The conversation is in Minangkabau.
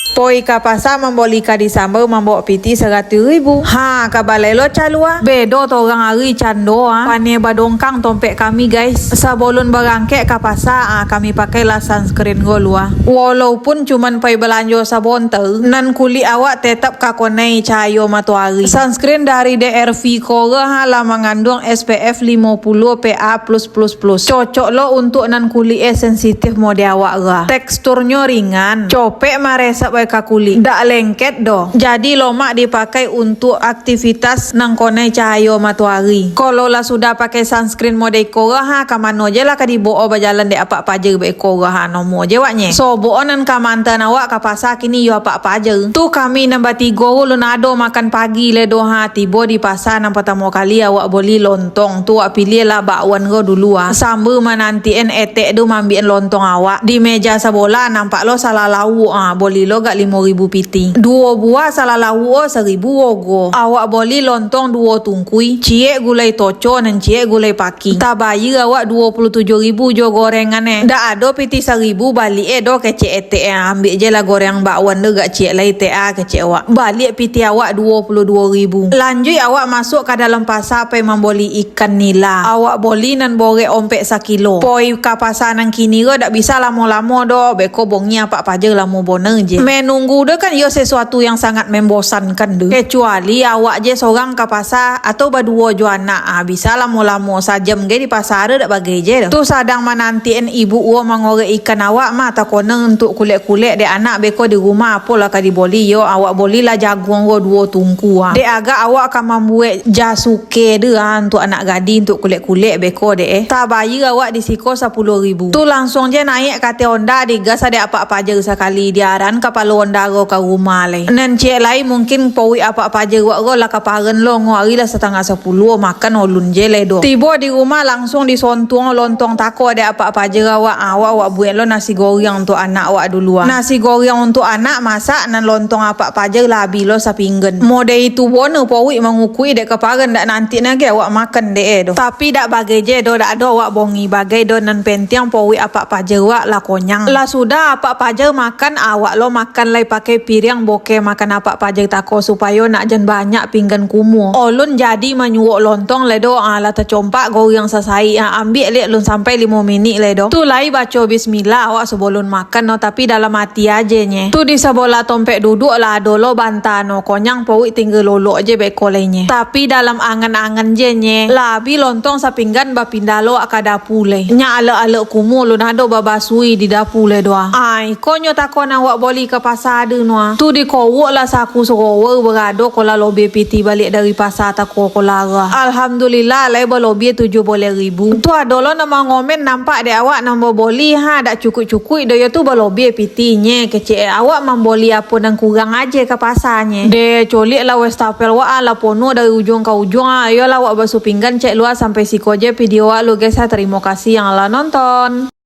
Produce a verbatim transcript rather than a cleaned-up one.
Poi ka pasa mamboli kari samba mambawok piti saratuih ribu. Ha, ka balai lo calua. Bedo torang ari cando, ah. Paneh badongkang tompek kami, guys. Sabalun barangkek ka pasa, ah, kami pakailah sunscreen ko lua. Walaupun cuman pai balanjo sabonta, nan kulik awak tetap ka konai cahayo matoari. Sunscreen dari D R V Core, ha, lah manganduang S P F limo puluh P A plus plus plus. Cocok lo untuak nan kulik e sensitif mode awak, ga. Teksturnyo ringan, copek maresap ai ka kulik, dak lengket doh. Jadi lomak dipakai untuak aktivitas nan konai cahayo matoari. Kalau lah sudah pakai sunscreen mode iko, ha, ka mano je lah ka dibaok bajalan dek apak paja beko, ha, nomo je wak nye. Sobok nan ka mantan awak ka pasa kini yo apak paja. Tu kami nan batigo ulun ado makan pagi le doh, ha, tibo di pasa nan patamo kali awak boli lontong. Tu wak piliah lah bakwan ko dulu, ah. Samba manantian etek tu mambiak lontong awak. Di meja sabolah nampak lo salah lauak, ah, boli lo gak limo ribu piti. Duo buah salah lauak o saribu ogo. Awak boli lontong duo tungkui, ciek gulai toco nan ciek gulai paki. Tabayia awak duo puluah tujuah ribu jo gorengan e. Dak ado piti saribu baliak e doh kecek etek e, ambiak je lah goreng bakwan tu gak ciek lai tek a kecek awak. Baliak piti awak duo puluah duo ribu. Lanjuik awak masuak ka dalam pasa pai mamboli ikan nila. Awak boli nan borek ompek sakilo. Poi ka pasa nan kini ko dak bisa lamo-lamo doh, beko bongi apak paja lamo bona je. Menunggu tu kan iyo sesuatu yang sangat membosankan tu. Kecuali awak je sorang ka pasa atau baduo jo anak, ah, bisa lamo-lamo sajam ge di pasa tu dak bagai je doh. Tu sadang manantian ibu uwo mangorek ikan awak mah takona untuak kulek-kulek dek anak beko di rumah apolah ka diboli yo, awak bolilah jaguang ko duo tungku, ah. Dek agak awak ka mambuek jasuke tu, ah, untuak anak gadih untuak kulek-kulek beko dek e. Tabayia awak di siko sapuluah ribu. Tu langsuang je naiak ka ateh onda digas dek apak paja sakali, diaran kapalo onda ko ka rumah lai. Nan ciek lai mungkin pouik apak paja wak ko lah ka paren lo, ngo ari lah satangah sapuluah, makan olun je lai doh. Tibo di rumah langsuang disontuang lontong tako dek apak paja awak, awak, awak buek lo nasi goreng untuak anak awak dulu, ah. Nasi goreng untuak anak masak, nan lontong apak paja lah abih lo sapinggan. Mode itu bona pouik mangukui dek ka paren dak nanti nage awak makan dek e doh. Tapi dak bagai je doh, dak ado awak bongi bagai doh, nan pentiang pouik apak paja wak lah konyang. Lah sudah apak paja makan, awak lo makan lai pakai piriang boke makan apak paja tako supayo nak jan banyak pinggan kumuo. Olun jadi manyuok lontong lai doh, ah, lah tacompak goreng sasaik, ah, ambiak lek lun sampai limo minik lai doh. Tu lai baco bismillah awak sabalun makan no, tapi dalam ati aje nye. Tu di sabolah tompek duduk lah ado lo banta no, konyang pouik tingga lolok je beko lai nye. Tapi dalam angan-angan je nye, lah abih lontong sapinggan bapindah lo awak ka dapu lai. Nyak alek-alek kumuo lun ado babasui di dapu lai doh. Ai, konyo tako nan wak boli ka pasa ado no, ah. Tu dikowok lah saku sarowa barado ko lah lobih piti baliak dari pasa tako ko lah, ah. Alhamdulillah, lai balobiah tujuah baleh ribu. Tu ado lo nan mangomen nampak dek awak nan baboli, ha, dak cukuik-cukuik doh yo tu balobiah piti nye, kecek e awak mamboli apo nan kurang aje ka pasa nye. Deh, coliak lah wastafel wak, ah, lah ponuah dari ujuang ka ujuang, ah. Ayolah wak basuh pinggan cek lua sampai siko je video wak lo, guys, ah. Tarimo kasih yang lah nonton.